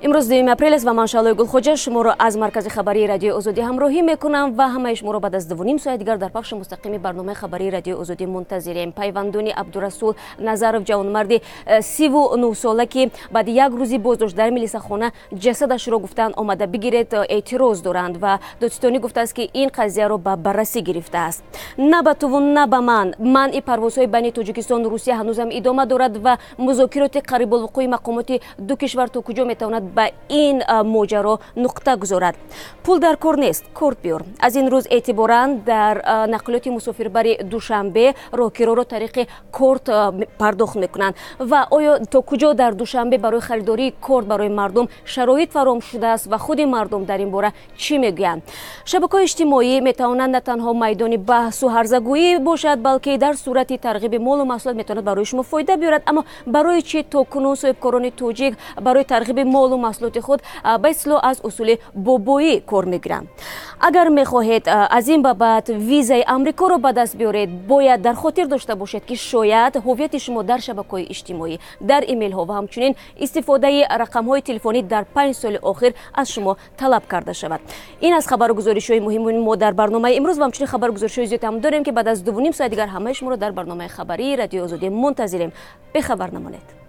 Имрӯз 2 апрел аст ва ман, Шаҳлои Гулхоҷа, шуморо аз маркази хабарии Радиои Озодӣ ҳамроҳӣ мекунам ва ҳамаи шуморо баъд аз 2:30 соат дигар дар пахши мустақими барномаи хабарии Радиои Озодӣ мунтазирем. Пайвандони Абдурасул Назаров, ҷавонмарди 39-сола, ки баъди як рӯзи боздошт дар милисахона ҷасадашро гуфтанд омада бигиред, эътироз доранд ва додситонӣ гуфтааст, ки ин қазияро ба баррасӣ гирифтааст. На ба туву на ба ман. Манъи парвозҳои байни Тоҷикистону Русия ҳанӯзам идома дорад ва музокироти қарибулвуқӯи мақомоти ду кишвар то куҷо метавонад ба ин моҷаро нуқта гузорад? Пул дар кор нест, корт биёр. Аз ин рӯз эътиборан дар нақлиёти мусофирбари Душанбе роҳкироро тариқи корт пардохт мекунанд. Ва оё то куҷо дар Душанбе барои харидории корт барои мардум шароит фароҳам шудааст ва худи мардум дар ин бора чӣ мегӯянд? Шабакаҳои иҷтимоӣ метавонанд на танҳо майдони баҳсу ҳарзагӯӣ бошад, балки дар сурати тарғиби молу маҳсулот метавонад барои шумо фоида биёрад. Аммо барои чӣ то кунун соҳибкорони тоҷик барои тарғиби молу маҳсулоти худ ба истилоҳ аз усули бобоӣ кор мегиранд? Агар мехоҳед аз ин ба баъд визаи Амрикоро ба даст биёред, бояд дар хотир дошта бошед, ки шояд ҳувияти шумо дар шабакаҳои иҷтимоӣ, дар имейлҳо ва ҳамчунин истифодаи рақамҳои телефонӣ дар 5 соли охир аз шумо талаб карда шавад. Ин аз хабару гузоришҳои муҳими мо дар барномаи имрӯз ва ҳамчунин хабару гузоришҳои зиёд ҳам дорем, ки баъд аз 2:30 соат дигар ҳамаи шуморо дар барномаи хабарии Радиои Озодӣ мунтазирем. Бехабар намонед.